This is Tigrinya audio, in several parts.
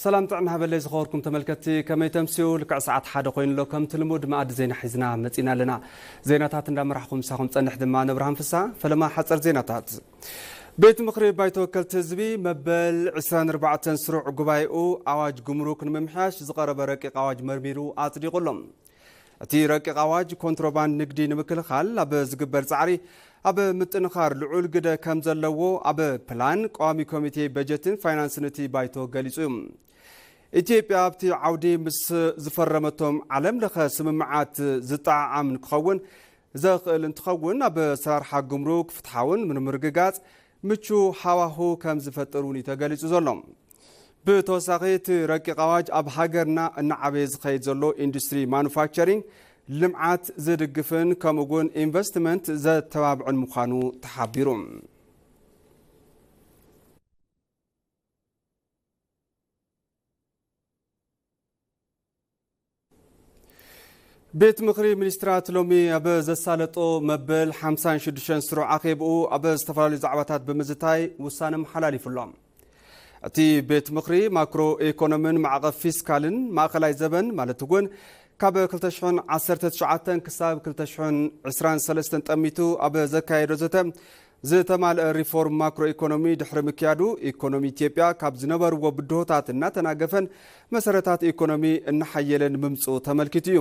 ሰላም ጥዕና ሃበለይ ዝኸበርኩም ተመልከትቲ፣ ከመይ ተምስዩ? ልክዕ ሰዓት ሓደ ኮይኑ ኣሎ። ከምቲ ልሙድ መኣዲ ዜና ሒዝና መጺና ኣለና። ዜናታት እንዳመራሕኹም ምሳኹም ጸንሕ ድማ ንብርሃን ፍሳ። ፈለማ ሓጸር ዜናታት። ቤት ምኽሪ ባይቶ ወከልቲ ህዝቢ መበል ዕስራን ኣርባዕተን ስሩዕ ጉባኤኡ ኣዋጅ ጉምሩክ ንምምሕያሽ ዝቐረበ ረቂቕ ኣዋጅ መርሚሩ ኣጽዲቑ ኣሎ። እቲ ረቂቕ ኣዋጅ ኮንትሮባንድ ንግዲ ንምክልኻል ኣብ ዝግበር ጻዕሪ ኣብ ምጥንኻር ልዑል ግደ ከም ዘለዎ ኣብ ፕላን፣ ቀዋሚ ኮሚቴ በጀትን ፋይናንስን እቲ ባይቶ ገሊጹ እዩ። ኢትዮጵያ ኣብቲ ዓውዲ ምስ ዝፈረመቶም ዓለም ለኸ ስምምዓት ዝጠዓዓም ንክኸውን ዘኽእል እንትኸውን፣ ኣብ ኣሰራርሓ ጉምሩክ ፍትሓውን ንምርግጋጽ ምቹ ሃዋሁ ከም ዝፈጥር እውን እዩ ተገሊጹ ዘሎ። ብተወሳኺ፣ እቲ ረቂቕ ኣዋጅ ኣብ ሃገርና እናዓበየ ዝኸይድ ዘሎ ኢንዱስትሪ ማኑፋክቸሪንግ ልምዓት ዝድግፍን ከምኡ እውን ኢንቨስትመንት ዘተባብዕን ምዃኑ ተሓቢሩ። ቤት ምኽሪ ሚኒስትራት ሎሚ ኣብ ዘሳለጦ መበል ሓምሳን ሽዱሽተን ስሩዕ ኣኼብኡ ኣብ ዝተፈላለዩ ዛዕባታት ብምዝታይ ውሳነ መሓላሊፉ ኣሎ። እቲ ቤት ምኽሪ ማክሮ ኢኮኖምን ማዕቐፍ ፊስካልን ማእኸላይ ዘበን ማለት እውን ካብ ክልተ ሽሕን ዓሰርተ ትሽዓተን ክሳብ ክልተ ሽሕን ዕስራን ሰለስተን ጠሚቱ ኣብ ዘካየዶ ዘተ ዝተማልአ ሪፎርም ማክሮ ኢኮኖሚ ድሕሪ ምክያዱ፣ ኢኮኖሚ ኢትዮጵያ ካብ ዝነበርዎ ብድሆታት እናተናገፈን መሰረታት ኢኮኖሚ እናሓየለን ምምፅኡ ተመልኪቱ እዩ።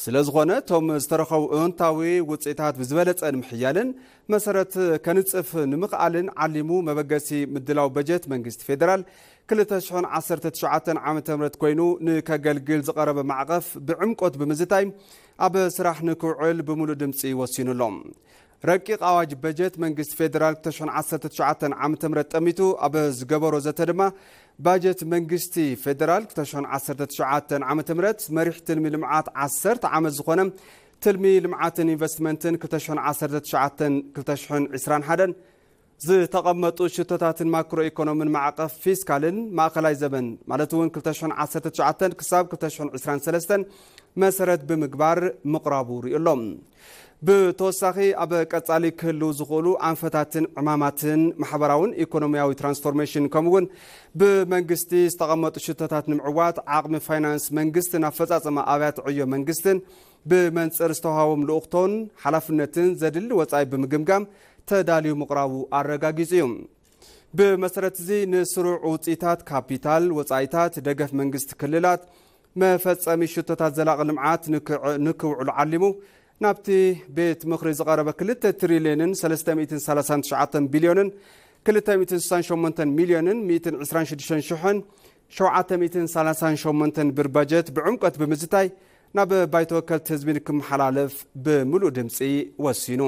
ስለ ዝኾነ፣ እቶም ዝተረኸቡ እወንታዊ ውፅኢታት ብዝበለፀ ንምሕያልን መሰረት ከንፅፍ ንምኽኣልን ዓሊሙ መበገሲ ምድላው በጀት መንግስቲ ፌዴራል ክልተ ሽሕን ዓሰርተ ትሽዓተን ዓመተ ምህረት ኮይኑ ንከገልግል ዝቐረበ ማዕቐፍ ብዕምቆት ብምዝታይ ኣብ ስራሕ ንክውዕል ብምሉእ ድምፂ ወሲኑ ኣሎ። ረቂቕ ኣዋጅ በጀት መንግስቲ ፌዴራል ክልተ ሽሕን ዓሰርተ ትሽዓተን ዓመተ ምህረት ጠሚቱ ኣብ ዝገበሮ ዘተ ድማ፣ ባጀት መንግስቲ ፌዴራል ክልተ ሽሕን ዓሰርተ ትሽዓተን ዓመተ ምህረት መሪሕ ትልሚ ልምዓት ዓሰርተ ዓመት ዝኾነ ትልሚ ልምዓትን ኢንቨስትመንትን ክልተ ሽሕን ዓሰርተ ትሽዓተን ክልተ ሽሕን ዕስራን ሓደን ዝተቐመጡ ሽቶታትን ማክሮ ኢኮኖምን ማዕቐፍ ፊስካልን ማእኸላይ ዘበን ማለት እውን ክልተ ሽሕን ዓሰርተ ትሽዓተን ክሳብ ክልተ ሽሕን ዕስራን ሰለስተን መሰረት ብምግባር ምቕራቡ ርእዩ ኣሎ። ብተወሳኺ፣ ኣብ ቀጻሊ ክህልዉ ዝኽእሉ ኣንፈታትን ዕማማትን ማሕበራውን ኢኮኖሚያዊ ትራንስፎርሜሽን ከምኡ እውን ብመንግስቲ ዝተቐመጡ ሽቶታት ንምዕዋት ዓቕሚ ፋይናንስ መንግስትን ኣፈጻጸማ ኣብያተ ዕዮ መንግስትን ብመንጽር ዝተዋሃቦም ልኡኽቶን ሓላፍነትን ዘድሊ ወጻኢ ብምግምጋም ተዳልዩ ምቕራቡ ኣረጋጊጹ እዩ። ብመሰረት እዚ፣ ንስሩዕ ውጽኢታት ካፒታል፣ ወጻኢታት፣ ደገፍ መንግስቲ ክልላት፣ መፈጸሚ ሽቶታት ዘላቒ ልምዓት ንክዕ-፣ ንክውዕሉ ዓሊሙ ናብቲ ቤት ምኽሪ ዝቐረበ ክልተ ትሪልዮንን ሰለስተ ሚእትን ሰላሳን ትሽዓተን ቢልዮንን ክልተ ሚእትን ስሳን ሸሞንተን ሚልዮንን ሚእትን ዕስራን ሽዱሽተን ሽሕን ሸውዓተ ሚእትን ሰላሳን ሸሞንተን ብር በጀት ብዕምቆት ብምዝታይ ናብ ባይቶ ወከልቲ ህዝቢ ንክመሓላለፍ ብምሉእ ድምፂ ወሲኑ።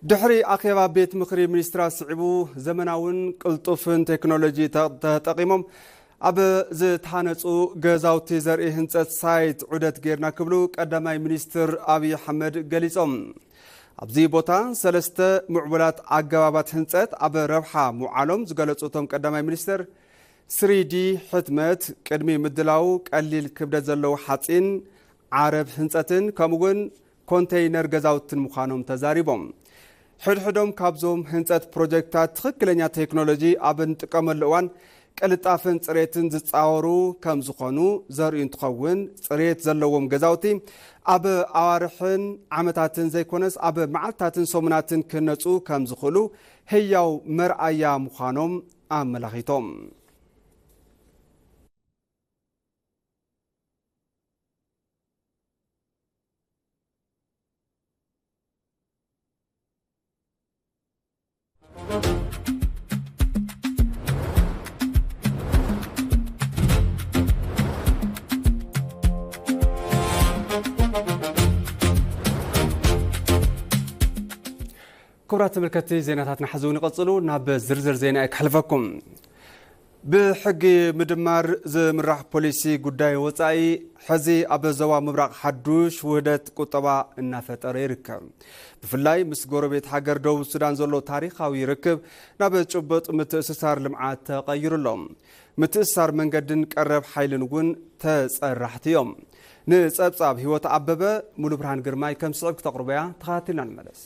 ድሕሪ ኣኼባ ቤት ምኽሪ ሚኒስትራት ስዒቡ፣ ዘመናውን ቅልጡፍን ቴክኖሎጂ ተ-፣ ተጠቒሞም ኣብ ዝተሃነፁ ገዛውቲ ዘርኢ ህንፀት ሳይት ዑደት ጌርና ክብሉ ቀዳማይ ሚኒስትር ኣብይ ኣሕመድ ገሊፆም። ኣብዚ ቦታ ሰለስተ ምዕቡላት ኣገባባት ህንፀት ኣብ ረብሓ ምውዓሎም ዝገለፁ እቶም ቀዳማይ ሚኒስትር፣ ስሪዲ ሕትመት፣ ቅድሚ ምድላው ቀሊል ክብደት ዘለዎ ሓፂን፣ ዓረብ ህንፀትን ከምኡውን ኮንተይነር ገዛውትን ምዃኖም ተዛሪቦም። ሕድሕዶም ካብዞም ህንፀት ፕሮጀክትታት ትኽክለኛ ቴክኖሎጂ ኣብ እንጥቀመሉ እዋን ቅልጣፈን ፅሬትን ዝፃወሩ ከም ዝኾኑ ዘርእዩ እንትኸውን፣ ፅሬት ዘለዎም ገዛውቲ ኣብ ኣዋርሕን ዓመታትን ዘይኮነስ ኣብ መዓልታትን ሰሙናትን ክህነፁ ከም ዝኽእሉ ህያው መርኣያ ምዃኖም ኣመላኺቶም። ክቡራት ተመልከትቲ፣ ዜናታትና ሕዚ እውን ይቐጽሉ። ናብ ዝርዝር ዜና እየ ክሕልፈኩም። ብሕጊ ምድማር ዝምራሕ ፖሊሲ ጉዳይ ወጻኢ፣ ሕዚ ኣብ ዞባ ምብራቕ ሓዱሽ ውህደት ቁጠባ እናፈጠረ ይርከብ። ብፍላይ ምስ ጎረቤት ሃገር ደቡብ ሱዳን ዘሎ ታሪኻዊ ርክብ ናብ ጭቡጥ ምትእስሳር ልምዓት ተቐይሩ ኣሎ። ምትእስሳር መንገድን ቀረብ ሓይልን እውን ተጸራሕቲ እዮም። ንጸብጻብ ህይወት ኣበበ፣ ሙሉ ብርሃን ግርማይ ከም ስዕብ ክተቕርቦ እያ። ተኸታቲልና ንመለስ።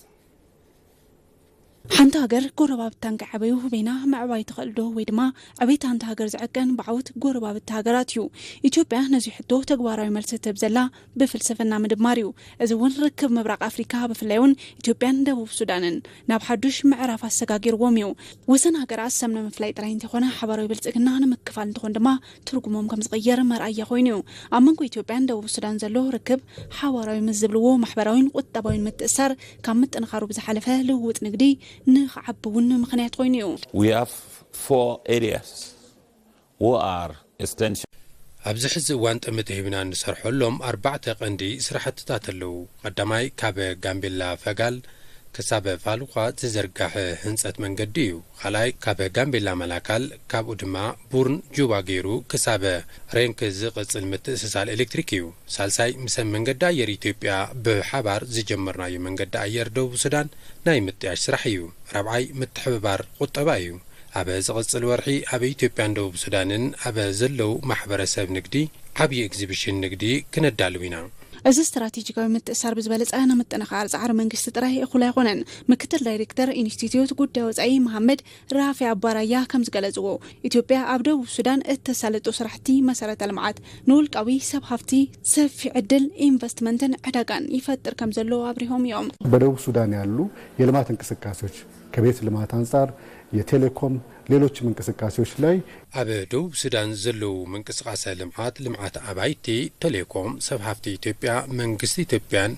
ሓንቲ ሃገር ጎረባብታን ከይዓበዩ በይና ምዕባይ ትኽእል ዶ? ወይ ድማ ዕቤት ሓንቲ ሃገር ዝዕቀን ብዓወት ጎረባብቲ ሃገራት እዩ። ኢትዮጵያ ነዚ ሕቶ ተግባራዊ መልሲ ትህብ ዘላ ብፍልስፍና ምድማር እዩ። እዚ እውን ርክብ ምብራቕ ኣፍሪካ ብፍላይ እውን ኢትዮጵያን ደቡብ ሱዳንን ናብ ሓዱሽ ምዕራፍ ኣሰጋጊርዎም እዩ። ወሰን ሃገራት ሰም ንምፍላይ ጥራይ እንተይኮነ ሓባራዊ ብልፅግና ንምክፋል እንትኾን ድማ ትርጉሞም ከም ዝቕየር መርኣያ ኮይኑ እዩ። ኣብ መንጎ ኢትዮጵያን ደቡብ ሱዳን ዘሎ ርክብ ሓባራዊ ምስ ዝብልዎ ማሕበራዊን ቁጠባዊን ምትእሳር ካብ ምጥንኻሩ ብዝሓለፈ ልውውጥ ንግዲ ንኽዓቢ እውን ምኽንያት ኮይኑ እዩ። We have four areas who are essential. ኣብዚ ሕዚ እዋን ጠመተ ሂብና እንሰርሐሎም ኣርባዕተ ቀንዲ ስራሕትታት ኣለዉ። ቀዳማይ ካብ ጋምቤላ ፈጋል ክሳብ ፋሉኳ ዝዝርጋሕ ህንፀት መንገዲ እዩ። ካልኣይ ካብ ጋምቤላ መላካል፣ ካብኡ ድማ ቡርን ጁባ ገይሩ ክሳብ ሬንክ ዝቕፅል ምትእስሳል ኤሌክትሪክ እዩ። ሳልሳይ ምስ መንገዲ ኣየር ኢትዮጵያ ብሓባር ዝጀመርናዮ መንገዲ ኣየር ደቡብ ሱዳን ናይ ምጥያሽ ስራሕ እዩ። ራብዓይ ምትሕብባር ቁጠባ እዩ። ኣብ ዝቕፅል ወርሒ ኣብ ኢትዮጵያን ደቡብ ሱዳንን ኣብ ዘለዉ ማሕበረሰብ ንግዲ ዓብዪ ኤግዚቢሽን ንግዲ ክነዳልው ኢና። እዚ ስትራቴጂካዊ ምትእሳር ብዝበለፀ ንምጥንኻር ፃዕሪ መንግስቲ ጥራይ እኹል ኣይኮነን። ምክትል ዳይሬክተር ኢንስቲትዩት ጉዳይ ወፃኢ መሃመድ ራፊ ኣባራያ ከም ዝገለፅዎ፣ ኢትዮጵያ ኣብ ደቡብ ሱዳን እተሳለጦ ስራሕቲ መሰረተ ልምዓት ንውልቃዊ ሰብ ሃፍቲ ሰፊ ዕድል ኢንቨስትመንትን ዕዳጋን ይፈጥር ከም ዘሎ ኣብሪሆም እዮም። በደቡብ ሱዳን ያሉ የልማት እንቅስቃሴዎች ከቤት ልማት አንጻር የቴሌኮም፣ ሌሎችም እንቅስቃሴዎች ላይ ኣብ ደቡብ ሱዳን ዘለዉ ምንቅስቃሰ ልምዓት፣ ልምዓት ኣባይቲ፣ ቴሌኮም፣ ሰብ ሃፍቲ ኢትዮጵያ፣ መንግስቲ ኢትዮጵያን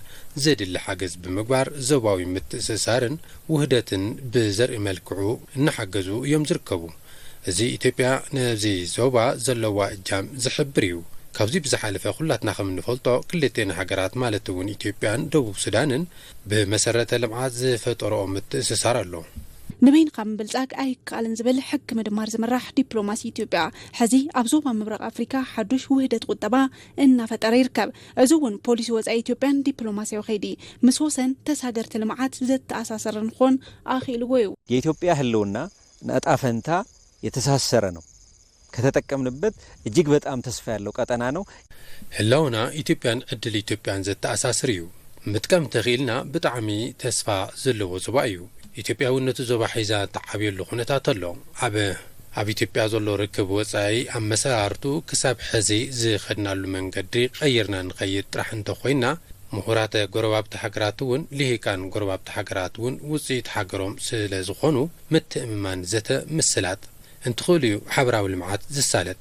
ዘድሊ ሓገዝ ብምግባር ዞባዊ ምትእስሳርን ውህደትን ብዘርኢ መልክዑ እናሓገዙ እዮም ዝርከቡ። እዚ ኢትዮጵያ ነዚ ዞባ ዘለዋ እጃም ዝሕብር እዩ። ካብዚ ብዝሓለፈ ኩላትና ከም እንፈልጦ ክልቴን ሃገራት ማለት እውን ኢትዮጵያን ደቡብ ሱዳንን ብመሰረተ ልምዓት ዝፈጠረኦ ምትእስሳር ኣሎ። ንበይንኻ ምብልጻግ ኣይከኣልን ዝብል ሕጊ ምድማር ዝምራሕ ዲፕሎማሲ ኢትዮጵያ ሕዚ ኣብ ዞባ ምብራቕ ኣፍሪካ ሓዱሽ ውህደት ቁጠባ እናፈጠረ ይርከብ። እዚ እውን ፖሊሲ ወፃኢ ኢትዮጵያን ዲፕሎማሲያዊ ከይዲ ምስ ወሰን ተሳገርቲ ልምዓት ዘተኣሳሰረ ንክኾን ኣኽኢልዎ እዩ። የኢትዮጵያ ህልውና ንዕጣ ፈንታ የተሳሰረ ነው። ከተጠቀምንበት እጅግ በጣም ተስፋ ያለው ቀጠና ነው። ህላውና ኢትዮጵያን ዕድል ኢትዮጵያን ዘተኣሳስር እዩ። ምጥቃም ተኽኢልና ብጣዕሚ ተስፋ ዘለዎ ዞባ እዩ። ኢትዮጵያውነቱ ዞባ ሒዛ ተዓብየሉ ኩነታት ኣሎ። ኣብ ኣብ ኢትዮጵያ ዘሎ ርክብ ወፃኢ ኣመሰራርቱ ክሳብ ሕዚ ዝኸድናሉ መንገዲ ቀይርና ንኸይድ ጥራሕ እንተኾይና፣ ምሁራት ጎረባብቲ ሃገራት እውን ልሂቃን ጎረባብቲ ሃገራት እውን ውፅኢት ሃገሮም ስለ ዝኾኑ ምትእምማን ዘተ ምስላጥ እንትኽእሉ እዩ ሓበራዊ ልምዓት ዝሳለጥ።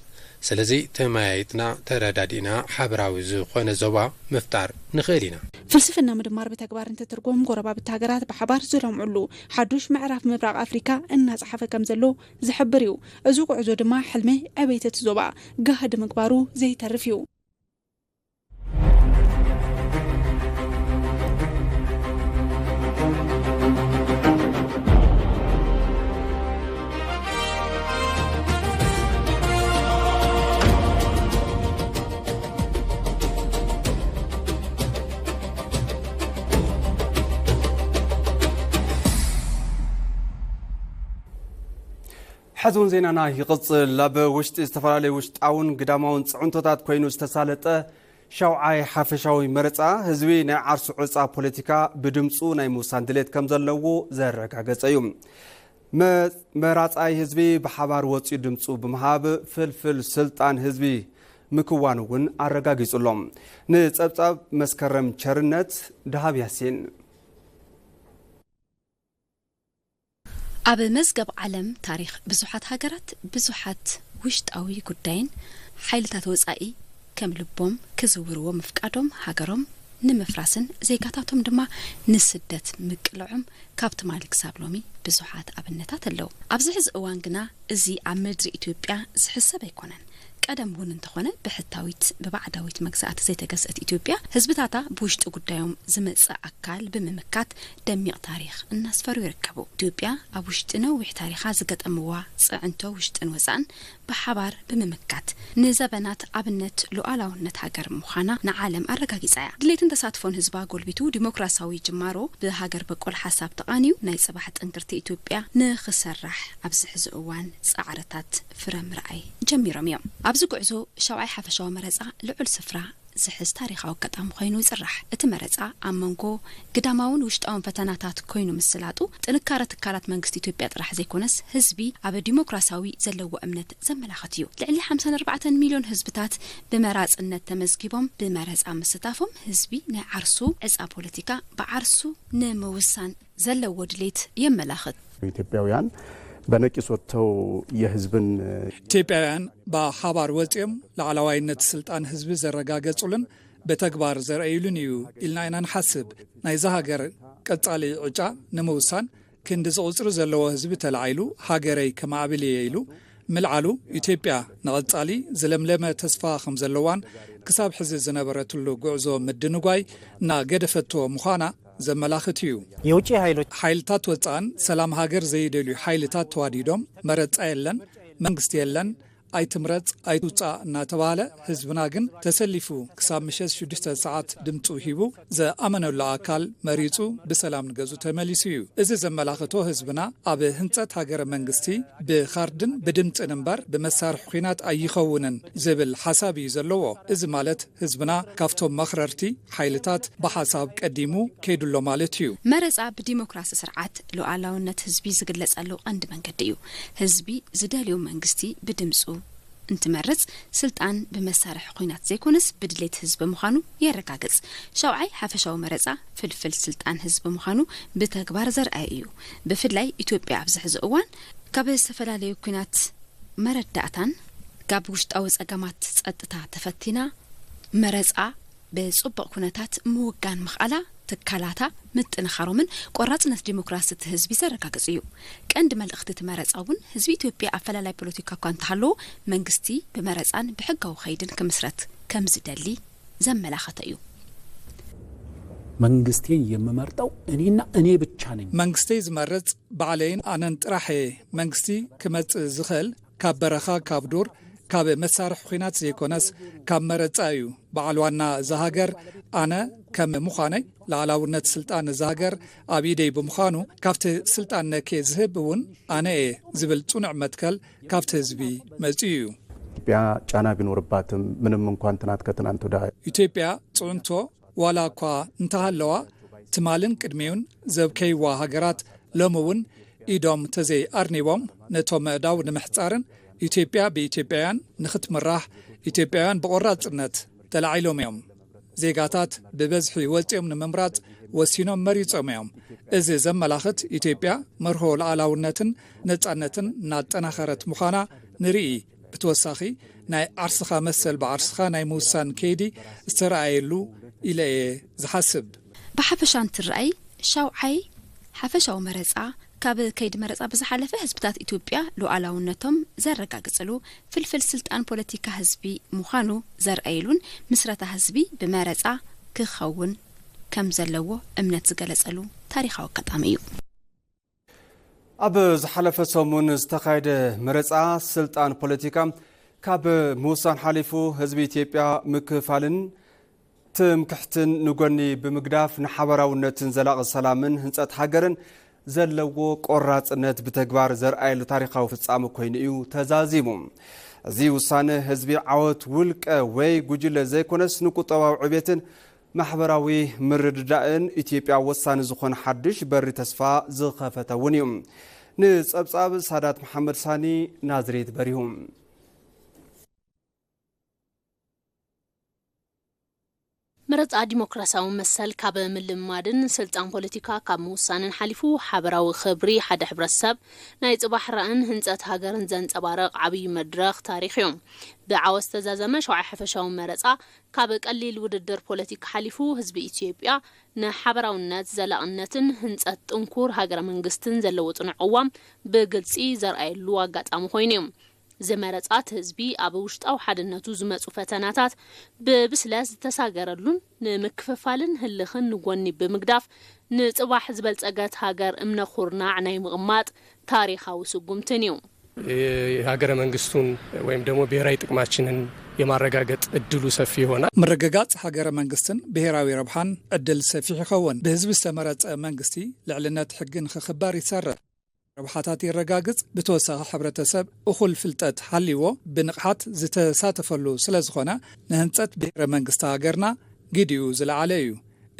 ስለዚ ተመያይጥና ተረዳዲእና ሓበራዊ ዝኾነ ዞባ ምፍጣር ንኽእል ኢና። ፍልስፍና ምድማር ብተግባር እንትትርጎም ጎረባብቲ ሃገራት ብሓባር ዝለምዕሉ ሓዱሽ ምዕራፍ ምብራቕ ኣፍሪካ እናፀሓፈ ከም ዘሎ ዝሕብር እዩ። እዚ ጉዕዞ ድማ ሕልሚ ዕቤት እቲ ዞባ ጋህዲ ምግባሩ ዘይተርፍ እዩ። ሕዚ እውን ዜናና ይቕጽል። ኣብ ውሽጢ ዝተፈላለዩ ውሽጣውን ግዳማውን ጽዕንቶታት ኮይኑ ዝተሳለጠ ሻውዓይ ሓፈሻዊ መረጻ ህዝቢ ናይ ዓርሱ ዕጻ ፖለቲካ ብድምጹ ናይ ምውሳን ድሌት ከም ዘለዎ ዘረጋገጸ እዩ። መ-፣ መራጻይ ህዝቢ ብሓባር ወጺኡ ድምጹ ብምሃብ ፍልፍል ስልጣን ህዝቢ ምክዋኑ እውን ኣረጋጊጹ ኣሎ። ንጸብጻብ መስከረም ቸርነት፣ ደሃብ ያሲን። ኣብ መዝገብ ዓለም ታሪኽ ብዙሓት ሃገራት ብዙሓት ውሽጣዊ ጉዳይን ሓይልታት ወጻኢ ከም ልቦም ክዝውርዎ ምፍቃዶም ሃገሮም ንምፍራስን ዜጋታቶም ድማ ንስደት ምቅልዖም ካብ ትማሊ ክሳብ ሎሚ ብዙሓት ኣብነታት ኣለዉ። ኣብዚ ሕዚ እዋን ግና እዚ ኣብ ምድሪ ኢትዮጵያ ዝሕሰብ ኣይኮነን። ቀደም እውን እንተኾነ ብሕታዊት ብባዕዳዊት መግዛእቲ ዘይተገዝአት ኢትዮጵያ ህዝብታታ ብውሽጢ ጉዳዮም ዝመጽእ ኣካል ብምምካት ደሚቕ ታሪኽ እናስፈሩ ይርከቡ። ኢትዮጵያ ኣብ ውሽጢ ነዊሕ ታሪኻ ዝገጠምዋ ጽዕንቶ ውሽጥን ወጻእን ብሓባር ብምምካት ንዘበናት ኣብነት ሉዓላውነት ሃገር ምዃና ንዓለም ኣረጋጊጻ እያ። ድሌትን ተሳትፎን ህዝባ ጎልቢቱ ዲሞክራሲያዊ ጅማሮ ብሃገር በቆል ሓሳብ ተቓንዩ ናይ ጽባሕ ጥንክርቲ ኢትዮጵያ ንኽሰራሕ ኣብዚ ሕዚ እዋን ጻዕርታት ፍረ ምርኣይ ጀሚሮም እዮም። ኣብዚ ጉዕዞ ሻውዓይ ሓፈሻዊ መረጻ ልዑል ስፍራ ዝሕዝ ታሪኻዊ ኣጋጣሚ ኮይኑ ይጽራሕ። እቲ መረጻ ኣብ መንጎ ግዳማውን ውሽጣውን ፈተናታት ኮይኑ ምስላጡ፣ ጥንካረ ትካላት መንግስቲ ኢትዮጵያ ጥራሕ ዘይኮነስ፣ ህዝቢ ኣብ ዲሞክራሲያዊ ዘለዎ እምነት ዘመላኽት እዩ። ልዕሊ ሓምሳን ኣርባዕተን ሚልዮን ህዝብታት ብመራጽነት ተመዝጊቦም፣ ብመረጻ ምስታፎም ህዝቢ ናይ ዓርሱ ዕጻ ፖለቲካ ብዓርሱ ንምውሳን ዘለዎ ድሌት የመላኽት። ኢትዮጵያውያን በነቂስ ወጥተው የህዝብን ኢትዮጵያውያን ብሓባር ወጺኦም ላዕላዋይነት ስልጣን ህዝቢ ዘረጋገጹሉን ብተግባር ዘርኣዩሉን እዩ ኢልና ኢና ንሓስብ። ናይዛ ሃገር ቀጻሊ ዕጫ ንምውሳን ክንዲ ዝቑጽሪ ዘለዎ ህዝቢ ተላዒሉ፣ ሃገረይ ከማዕብል እየ ኢሉ ምልዓሉ፣ ኢትዮጵያ ንቐጻሊ ዝለምለመ ተስፋ ከም ዘለዋን ክሳብ ሕዚ ዝነበረትሉ ጉዕዞ ምድንጓይ እናገደፈቶ ምዃና ዘመላኽት እዩ። የውጭ ኃይሎች ሓይልታት ወጻእን ሰላም ሃገር ዘይደልዩ ሓይልታት ተዋዲዶም፣ መረጻ የለን፣ መንግስቲ የለን፣ ኣይትምረጽ ኣይትውጻእ እናተባህለ፣ ህዝብና ግን ተሰሊፉ ክሳብ ምሸት ሽዱሽተ ሰዓት ድምጹ ሂቡ፣ ዝኣመነሉ ኣካል መሪጹ ብሰላም ንገዝኡ ተመሊሱ እዩ። እዚ ዘመላኽቶ ህዝብና ኣብ ህንጸት ሃገረ መንግስቲ ብኻርድን ብድምጽን እምበር ብመሳርሒ ኲናት ኣይኸውንን ዝብል ሓሳብ እዩ ዘለዎ። እዚ ማለት ህዝብና ካብቶም መኽረርቲ ሓይልታት ብሓሳብ ቀዲሙ ከይዱሎ ማለት እዩ። መረጻ ብዲሞክራሲ ስርዓት ሉዓላውነት ህዝቢ ዝግለጸሉ ቀንዲ መንገዲ እዩ። ህዝቢ ዝደልዮ መንግስቲ ብድምጹ እንትመርጽ፣ ስልጣን ብመሳርሒ ኲናት ዘይኮነስ ብድሌት ህዝቢ ምዃኑ የረጋግጽ። ሻውዓይ ሓፈሻዊ መረጻ ፍልፍል ስልጣን ህዝቢ ምዃኑ ብተግባር ዘርኣየ እዩ። ብፍላይ ኢትዮጵያ ኣብዚ ሕዚ እዋን ካብ ዝተፈላለዩ ኲናት መረዳእታን ካብ ውሽጣዊ ጸገማት ጸጥታ ተፈቲና መረጻ ብጽቡቕ ኩነታት ምውጋን ምኽኣላ፣ ትካላታ ምጥንኻሮምን ቆራጽነት ዲሞክራሲ እቲ ህዝቢ ዘረጋግጽ እዩ። ቀንዲ መልእኽቲ እቲ መረጻ እውን ህዝቢ ኢትዮጵያ ኣፈላላይ ፖለቲካ እኳ እንተሃለዎ፣ መንግስቲ ብመረጻን ብሕጋዊ ከይድን ክምስረት ከም ዝደሊ ዘመላኸተ እዩ። መንግስቴን የምመርጠው እኔና እኔ ብቻ ነኝ። መንግስተይ ዝመርጽ ባዕለይን ኣነን ጥራሕ እየ። መንግስቲ ክመጽእ ዝኽእል ካብ በረኻ፣ ካብ ዱር፣ ካብ መሳርሒ ኲናት ዘይኮነስ ካብ መረጻ እዩ። በዓል ዋና እዛ ሃገር ኣነ ከም ምዃነይ፣ ላዕላውነት ስልጣን እዛ ሃገር ኣብ ኢደይ ብምዃኑ፣ ካብቲ ስልጣን ነኬ ዝህብ እውን ኣነ እየ ዝብል ጽኑዕ መትከል ካብቲ ህዝቢ መጺኡ እዩ። ኢትዮጵያ ጫና ቢኖርባትም ምንም እንኳን ትናንት ከትናንት ወዳ ኢትዮጵያ ጽዕንቶ ዋላ እኳ እንተሃለዋ፣ ትማልን ቅድሚኡን ዘብከይዋ ሃገራት ሎሚ እውን ኢዶም ተዘይ ኣርኒቦም ነቶም ኣእዳው ንምሕጻርን ኢትዮጵያ ብኢትዮጵያውያን ንኽትምራሕ ኢትዮጵያውያን ብቖራጽነት ተላዒሎም እዮም። ዜጋታት ብበዝሒ ወጺኦም ንምምራጽ ወሲኖም መሪጾም እዮም። እዚ ዘመላኽት ኢትዮጵያ መርሆ ሉዓላውነትን ነጻነትን እናጠናኸረት ምዃና ንርኢ። ብተወሳኺ ናይ ዓርስኻ መሰል ብዓርስኻ ናይ ምውሳን ከይዲ ዝተረኣየሉ ኢለ እየ ዝሓስብ። ብሓፈሻ እንትረኣይ ሻውዓይ ሓፈሻዊ መረፃ ካብ ከይዲ መረፃ ብዝሓለፈ ህዝብታት ኢትዮጵያ ሉዓላውነቶም ዘረጋግፅሉ ፍልፍል ስልጣን ፖለቲካ ህዝቢ ምዃኑ ዘርኣይሉን ምስረታ ህዝቢ ብመረፃ ክኸውን ከም ዘለዎ እምነት ዝገለፀሉ ታሪኻዊ ኣጋጣሚ እዩ። ኣብ ዝሓለፈ ሰሙን ዝተኻየደ መረፃ ስልጣን ፖለቲካ ካብ ምውሳን ሓሊፉ ህዝቢ ኢትዮጵያ ምክፍፋልን ትምክሕትን ንጎኒ ብምግዳፍ ንሓበራውነትን ዘላቒ ሰላምን ህንፀት ሃገርን ዘለዎ ቆራፅነት ብተግባር ዘርኣየሉ ታሪኻዊ ፍፃመ ኮይኑ እዩ ተዛዚሙ። እዚ ውሳነ ህዝቢ ዓወት ውልቀ ወይ ጉጅለ ዘይኮነስ ንቁጠባዊ ዕቤትን ማሕበራዊ ምርድዳእን ኢትዮጵያ ወሳኒ ዝኾነ ሓድሽ በሪ ተስፋ ዝኸፈተ እውን እዩ። ንፀብፃብ ሳዳት መሓመድ ሳኒ ናዝሬት በሪሁ። መረፃ ዲሞክራሲያዊ መሰል ካብ ምልማድን ስልጣን ፖለቲካ ካብ ምውሳንን ሓሊፉ ሓበራዊ ክብሪ ሓደ ሕብረተሰብ ናይ ፅባሕ ራእን ህንፀት ሃገርን ዘንፀባረቕ ዓብዪ መድረኽ ታሪኽ እዩ። ብዓወት ዝተዛዘመ ሸውዓይ ሓፈሻዊ መረፃ ካብ ቀሊል ውድድር ፖለቲካ ሓሊፉ ህዝቢ ኢትዮጵያ ንሓበራውነት ዘላቕነትን ህንፀት ጥንኩር ሃገረ መንግስትን ዘለዎ ፅኑዕ ቅዋም ብግልፂ ዘርኣየሉ ኣጋጣሚ ኮይኑ እዩ። ዝመረፃት ህዝቢ ኣብ ውሽጣዊ ሓድነቱ ዝመፁ ፈተናታት ብብስለት ዝተሳገረሉን ንምክፍፋልን ህልኽን ንጎኒ ብምግዳፍ ንፅባሕ ዝበልፀገት ሃገር እምነ ኩርናዕ ናይ ምቕማጥ ታሪኻዊ ስጉምትን እዩ። የሀገረ መንግስቱን ወይም ደግሞ ብሔራዊ ጥቅማችንን የማረጋገጥ እድሉ ሰፊ ይሆናል። ምርግጋፅ ሃገረ መንግስትን ብሔራዊ ረብሓን ዕድል ሰፊሕ ይኸውን። ብህዝቢ ዝተመረፀ መንግስቲ ልዕልነት ሕጊ ንክኽበር ይሰርሕ። ረብሓታት የረጋግጽ። ብተወሳኺ ሕብረተሰብ እኹል ፍልጠት ሃልይዎ ብንቕሓት ዝተሳተፈሉ ስለ ዝኾነ ንህንጸት ብሔረ መንግስቲ ሃገርና ግዲኡ ዝለዓለ እዩ።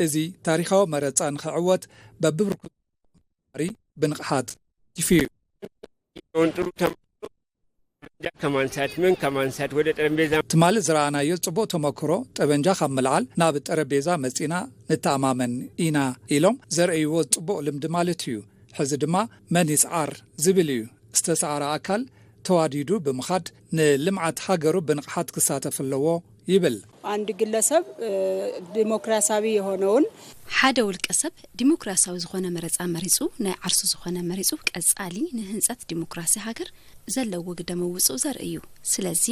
እዚ ታሪኻዊ መረጻ ንኽዕወት በብብርኩ ብንቕሓት ይፍዩ። ከማንሳት ምን ከማንሳት ወደ ጠረጴዛ ትማሊ ዝረኣናዮ ጽቡቕ ተመክሮ ጠበንጃ ካብ ምልዓል ናብ ጠረጴዛ መጺና ንተኣማመን ኢና ኢሎም ዘርእይዎ ጽቡቕ ልምዲ ማለት እዩ። ሕዚ ድማ መን ይስዓር ዝብል እዩ። ዝተሰዓረ ኣካል ተዋዲዱ ብምኻድ ንልምዓት ሃገሩ ብንቕሓት ክሳተፍ ኣለዎ ይብል። አንድ ግለሰብ ዲሞክራሲያዊ የሆነውን ሓደ ውልቀ ሰብ ዲሞክራሲያዊ ዝኾነ መረፃ መሪፁ ናይ ዓርሱ ዝኾነ መሪፁ ቀፃሊ ንህንፀት ዲሞክራሲ ሃገር ዘለዎ ግደ መውፅኡ ዘርኢ እዩ። ስለዚ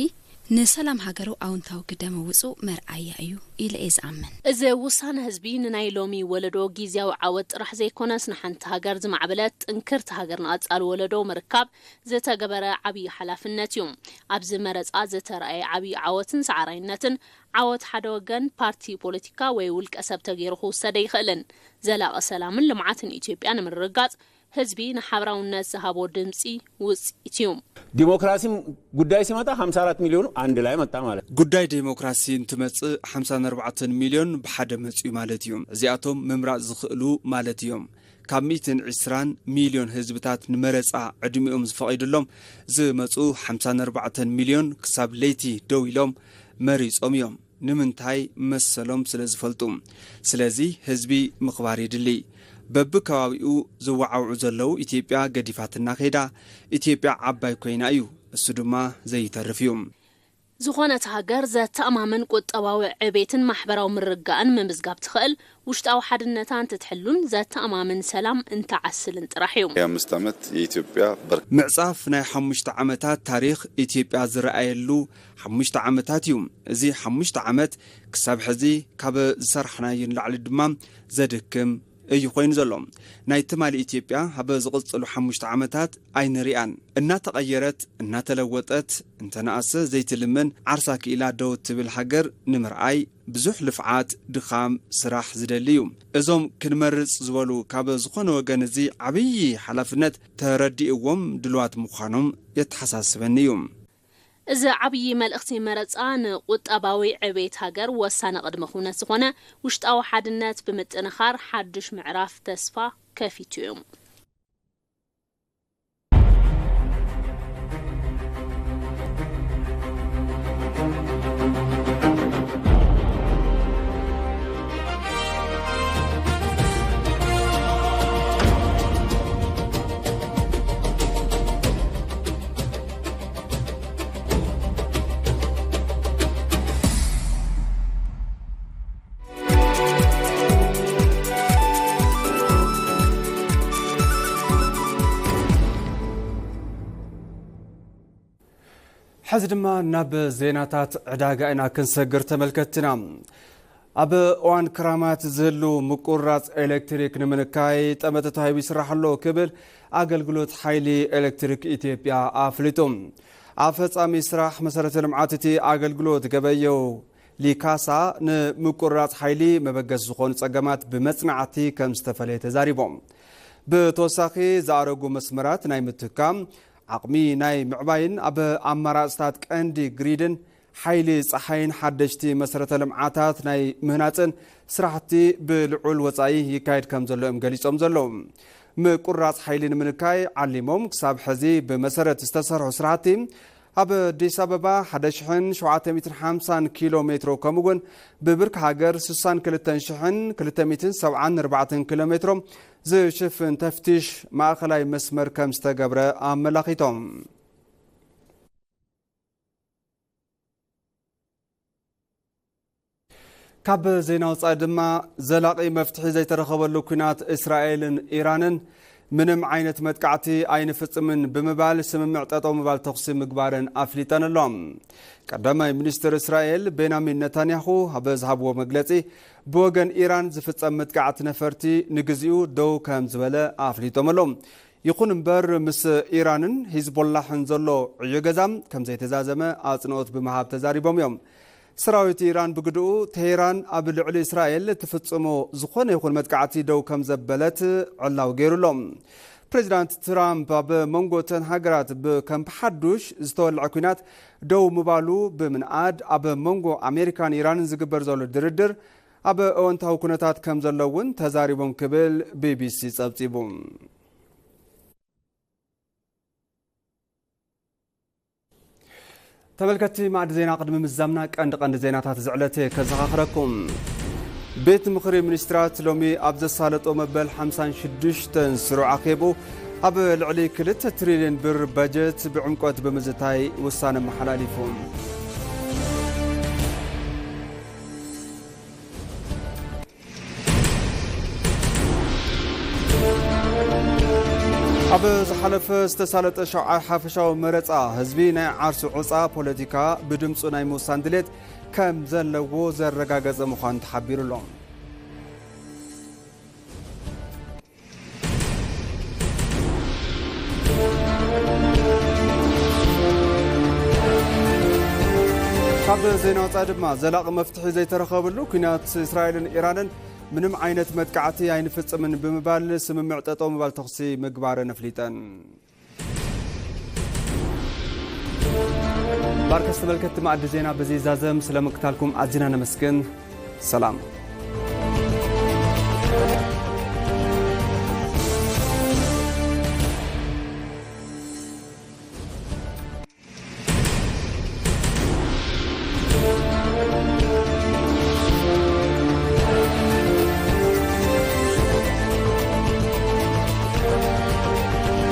ንሰላም ሃገሩ ኣውንታዊ ግደ መውፅኡ መርኣያ እዩ ኢለ እየ ዝኣምን። እዚ ውሳነ ህዝቢ ንናይ ሎሚ ወለዶ ጊዚያዊ ዓወት ጥራሕ ዘይኮነስ ንሓንቲ ሃገር ዝማዕበለት ጥንክርቲ ሃገር ንቐፃሊ ወለዶ ምርካብ ዝተገበረ ዓብዪ ሓላፍነት እዩ። ኣብዚ መረፃ ዝተረኣየ ዓብዪ ዓወትን ሰዓራይነትን ዓወት ሓደ ወገን ፓርቲ ፖለቲካ ወይ ውልቀ ሰብ ተገይሩ ክውሰድ ኣይኽእልን። ዘላቒ ሰላምን ልምዓትን ኢትዮጵያ ንምርግጋፅ ህዝቢ ንሓብራውነት ዝሃቦ ድምፂ ውፅኢት እዩ። ዲሞክራሲም ጉዳይ ሲመጣ ሃምሳ ኣራት ሚሊዮኑ አንድ ላይ መጣ ማለት ጉዳይ ዴሞክራሲ እንትመጽእ ሓምሳን ኣርባዕተን ሚልዮን ብሓደ መጽኡ ማለት እዩ። እዚኣቶም ምምራጽ ዝኽእሉ ማለት እዮም። ካብ ሚእትን ዕስራን ሚልዮን ህዝብታት ንመረጻ ዕድሚኦም ዝፈቒድሎም ዝመጹ ሓምሳን ኣርባዕተን ሚልዮን ክሳብ ለይቲ ደው ኢሎም መሪጾም እዮም። ንምንታይ መሰሎም ስለ ዝፈልጡ። ስለዚ ህዝቢ ምኽባር የድሊ። በብከባቢኡ ዝወዓውዑ ዘለዉ ኢትዮጵያ ገዲፋትና ከይዳ ኢትዮጵያ ዓባይ ኮይና እዩ። እሱ ድማ ዘይተርፍ እዩ። ዝኾነት ሃገር ዘተኣማምን ቁጠባዊ ዕቤትን ማሕበራዊ ምርግጋእን ምምዝጋብ ትኽእል ውሽጣዊ ሓድነታ እንትትሕሉን ዘተኣማምን ሰላም እንትዓስልን ጥራሕ እዩ። የአምስት ዓመት የኢትዮጵያ በር ምዕጻፍ ናይ ሓሙሽተ ዓመታት ታሪኽ ኢትዮጵያ ዝረኣየሉ ሓሙሽተ ዓመታት እዩ። እዚ ሓሙሽተ ዓመት ክሳብ ሕዚ ካብ ዝሰራሕናዮ ንላዕሊ ድማ ዘድክም እዩ ኮይኑ ዘሎ። ናይ ትማሊ ኢትዮጵያ ኣብ ዝቕጽሉ ሓሙሽተ ዓመታት ኣይንሪኣን። እናተቐየረት፣ እናተለወጠት፣ እንተነኣሰ ዘይትልምን ዓርሳ ክኢላ ደው ትብል ሃገር ንምርኣይ ብዙሕ ልፍዓት፣ ድኻም፣ ስራሕ ዝደሊ እዩ። እዞም ክንመርጽ ዝበሉ ካብ ዝኾነ ወገን እዚ ዓብዪ ሓላፍነት ተረዲእዎም ድልዋት ምዃኖም የተሓሳስበኒ እዩ። እዚ ዓብዪ መልእኽቲ መረፃ ንቁጠባዊ ዕቤት ሃገር ወሳኒ ቅድመ ኩነት ዝኾነ ውሽጣዊ ሓድነት ብምጥንኻር ሓድሽ ምዕራፍ ተስፋ ከፊቱ እዩ። ሕዚ ድማ ናብ ዜናታት ዕዳጋ ኢና ክንሰግር ተመልከትና። ኣብ እዋን ክራማት ዝህሉ ምቁራፅ ኤሌክትሪክ ንምንካይ ጠመተ ተዋሂቡ ይስራሕ ኣሎ ክብል ኣገልግሎት ሓይሊ ኤሌክትሪክ ኢትዮጵያ ኣፍሊጡ። ኣፈፃሚ ስራሕ መሰረተ ልምዓት እቲ ኣገልግሎት ገበየው ሊካሳ ንምቁራፅ ሓይሊ መበገስ ዝኾኑ ፀገማት ብመፅናዕቲ ከም ዝተፈለየ ተዛሪቦም። ብተወሳኺ ዝኣረጉ መስመራት ናይ ምትካም ዓቕሚ ናይ ምዕባይን ኣብ ኣማራፅታት ቀንዲ ግሪድን ሓይሊ ፀሓይን ሓደሽቲ መሰረተ ልምዓታት ናይ ምህናፅን ስራሕቲ ብልዑል ወፃኢ ይካየድ ከም ዘሎ እዮም ገሊፆም ዘለዉ። ምቁራፅ ሓይሊ ንምንካይ ዓሊሞም ክሳብ ሕዚ ብመሰረት ዝተሰርሑ ስራሕቲ ኣብ ኣዲስ ኣበባ ሓደ ሽሕን ሸውዓተ ሚእትን ሓምሳን ኪሎ ሜትሮ ከምኡ እውን ብብርኪ ሃገር ስሳን ክልተን ሽሕን ክልተ ሚእትን ሰብዓን ኣርባዕተን ኪሎ ሜትሮ ዝሽፍን ተፍቲሽ ማእኸላይ መስመር ከም ዝተገብረ ኣመላኺቶም። ካብ ዜና ወፃኢ ድማ ዘላቒ መፍትሒ ዘይተረኸበሉ ኲናት እስራኤልን ኢራንን ምንም ዓይነት መጥቃዕቲ ኣይንፍፅምን ብምባል ስምምዕ ጠጠው ምባል ተኹሲ ምግባረን ኣፍሊጠን ኣሎ። ቀዳማይ ሚኒስትር እስራኤል ቤንያሚን ነታንያሁ ኣብ ዝሃብዎ መግለፂ ብወገን ኢራን ዝፍፀም መጥቃዕቲ ነፈርቲ ንግዚኡ ደው ከም ዝበለ ኣፍሊጦም ኣለዉ። ይኹን እምበር ምስ ኢራንን ሂዝቦላሕን ዘሎ ዕዮ ገዛ ከም ዘይተዛዘመ ኣፅንኦት ብምሃብ ተዛሪቦም እዮም። ሰራዊት ኢራን ብግድኡ ቴህራን ኣብ ልዕሊ እስራኤል ትፍጽሞ ዝኾነ ይኹን መጥቃዕቲ ደው ከም ዘበለት ዕላዊ ገይሩ ኣሎ። ፕሬዚዳንት ትራምፕ ኣብ መንጎ እተን ሃገራት ብ-፣ ከም ብሓዱሽ ዝተወልዐ ኲናት ደው ምባሉ ብምንኣድ፣ ኣብ መንጎ ኣሜሪካን ኢራንን ዝግበር ዘሎ ድርድር ኣብ እወንታዊ ኩነታት ከም ዘሎ እውን ተዛሪቦም ክብል ቢቢሲ ጸብጺቡ። ተመልከትቲ ማዕዲ ዜና፣ ቅድሚ ምዛምና ቀንዲ ቀንዲ ዜናታት ዝዕለት ከዘኻኽረኩም። ቤት ምኽሪ ሚኒስትራት ሎሚ ኣብ ዘሳለጦ መበል ሓምሳን ሽዱሽተን ስሩዕ ኣኼቡ ኣብ ልዕሊ ክልተ ትሪልዮን ብር በጀት ብዕምቆት ብምዝታይ ውሳነ ኣመሓላሊፉ። ኣብ ዝሓለፈ ዝተሳለጠ ሻውዓይ ሓፈሻዊ መረጻ፣ ህዝቢ ናይ ዓርሱ ዑጻ ፖለቲካ ብድምጹ ናይ ምውሳን ድሌት ከም ዘለዎ ዘረጋገጸ ምዃኑ ተሓቢሩ ኣሎ። ካብ ዜና ወጻኢ ድማ፣ ዘላቒ መፍትሒ ዘይተረኸበሉ ኲናት እስራኤልን ኢራንን፣ ምንም ዓይነት መጥቃዕቲ ኣይንፍጽምን ብምባል ስምምዕ ጠጠው ምባል ተኹሲ ምግባረን ኣፍሊጠን። ባርከስ ተመልከትቲ ማዕዲ ዜና በዚ ይዛዘም። ስለ ምክታልኩም ኣዚና ነመስግን። ሰላም።